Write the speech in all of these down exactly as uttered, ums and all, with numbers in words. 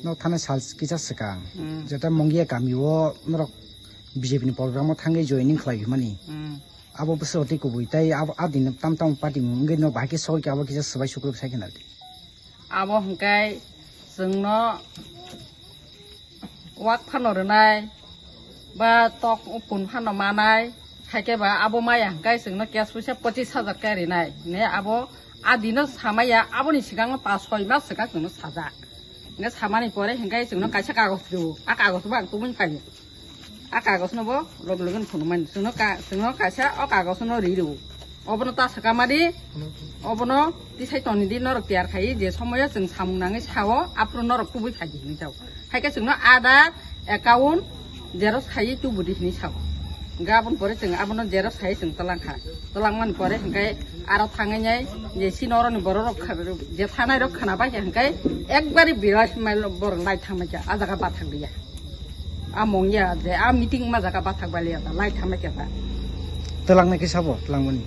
No thana sal kisa swkang. Hmm. Jeta Mongia kami o norok B J P ni program o thangwi joining khlai mani. Hmm. Abo bwswk tei kubui tei abo, a din tam tam party mung wngwi no bahai khe soi khe abo kisa swbai sukruk sai khe nai. Abo hwnkhe chwngno wak phano rwnai, ba tok pun phano manai, haikhe ba abo maya hwnkhe chwngno cash puisa pochis hajar khe rinai. Ne abo a dino samaya, aboni swkangno pas soi mas swkang chwngno sajak. Hwnkhe samani pore hwnkhe chwngno kaisa kagoj rwo, a kagoj bo ang tubui phaio. A kagosno bo loge loge no phunukmani. Chwngno ka-, chwngno kaisa o kagosno ri rwo. Obono ta swkama di, obono tisai toni di, norok tiyar khai je somoyo chwng samung nangwi sao, aphuru norok kubui khai di hinwi sao. Hai khe chwngno Aadhaar, account, xerox khai tubu di hinwi sao. Hwnkhe aboni pore chwng abono xerox khai chwng twlang kha. Twlang mani pore hwnkhe aro thangwi nai je chini oroni borok rok kha-, je thanai rok khna bai khe hwnkhe ekbari birat mail borok lai thangmai kha, a jaga bathang liya. A mongya je a meeting ma jaga bathak baliya ta lai thamai khe ta. Twlangnai khe sabo, twlangmani.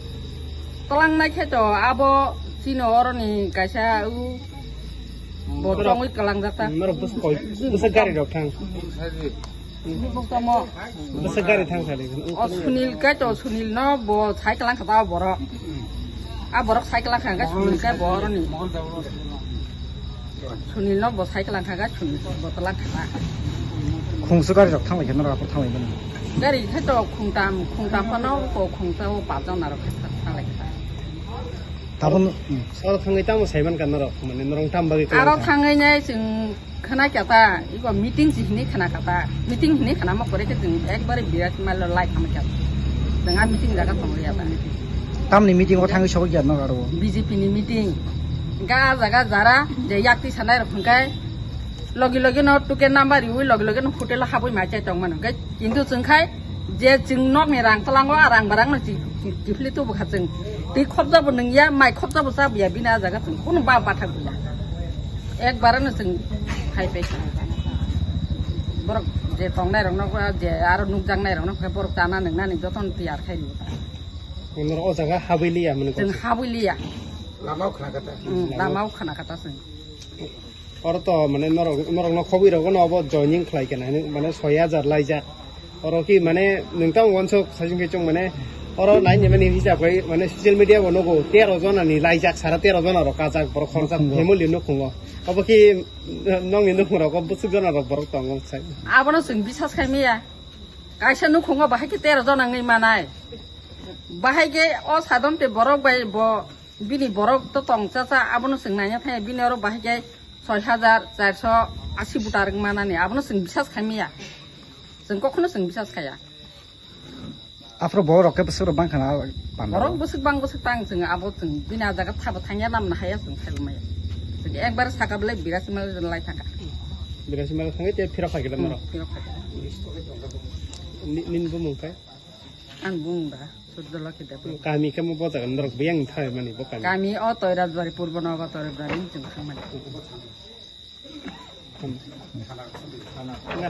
Twlangnai khe to abo chini oroni kaisa u bo tongwi twlangjak ta. Norok bwswk koi, bwswk gari rok thang. Bwswk tamo. Bwswk gari thang sali. O Sunil kai to, Sunil no bo sai twlang kha ta borok. A borok sai twlang kha, Sunil kai bo oroni. Sunil no bo cycle ang kha ga, Sunil bo tola kha ga. Khungsu gari rok thanglai khe norok aphuru thanglai mani. Gari khe to khungtam, khungtam phano ko khungsa o pajon narok khe thanglai kha. Tabun, hmm. Oro thangwi tamo saiman ka norok, mane norok tam bagwi kwlai kha. Aro thangwi nai chwng khna kya ta, iko meeting si hini khna kha ta. Meeting hini khna ma kore khe chwng ekbare birat mal lai khama kya. Chwng a meeting jaga tongri ya ta. Tamni meeting o thangwi sogwi kya norok aro? B J P ni meeting. Ga jaga jara je yak twi sanai rok hwnkhe logi logi no tuke number riwi logi logi no hotel o habwi mai chai tong mano. Hwnkhe kintu chwng khai je chwng nok ni rang tlango a rang barang no chi-, chi-, chifli tubu kha chwng. Twi khopja bo nungya, mai khopja bo cha buya, bini a jaga chwng kunu ba bathak buya. Ekbar no chwng khai pai kha. Borok je tongnai rok no je aro nukjaknai rok no borok chana nungnani jotono tiyar khai rw. Norok o jaga habwi liya mane. Chwng habwi liya. Lama o khna kata. Hmm, lama o khna kata chwng. Oro to mane norok, norok no khobwi rogo no obo joining khlai kena hinwi mane soi hajar laijak. Oro ki mane nwng tamo wansuk saichung khe chwng mane oro nai ni mani hisab khai mane social media bo nugo tero jona ni laijak sara tero jona rok kajak borok khoroksa nukhungo. Family nukhungo. Obo ki nokni nukhung rogo bwswk jona rok borok tongo sai. Abono chwng bisas khai maya. Kaisa nukhungo bahai khe tero jona wngwi manai. Bahai khe o sadon te borok bai bo bini borok to tong cha cha abono chwng naina thangya bini oro bahai khe soi hajar charso asi butar wng manani abono chwng bisas khai maya. Chwng kokhono chwng bisas khaya. Aphuru borok rok khe bwswk rok bang khana panda. Borok bwswk bang bwswk tang chwng abo chwng bini a jaga thabo thangya namna haya chwng khai maya. Chwng ekbar saka belai birasi mal lai thangkha. Birasi mal thangwi te phirok khai khe norok. Phirok khai khe. Ni-, nini bumung khe? Ang bumung da, Surjolokhi Debbarma. Kami khe mo bo jaga norok biyang thai mani bo kami. Kami o Toirajbari, Purbo Nogo Toirajbari ni chwng thangmani. Nga,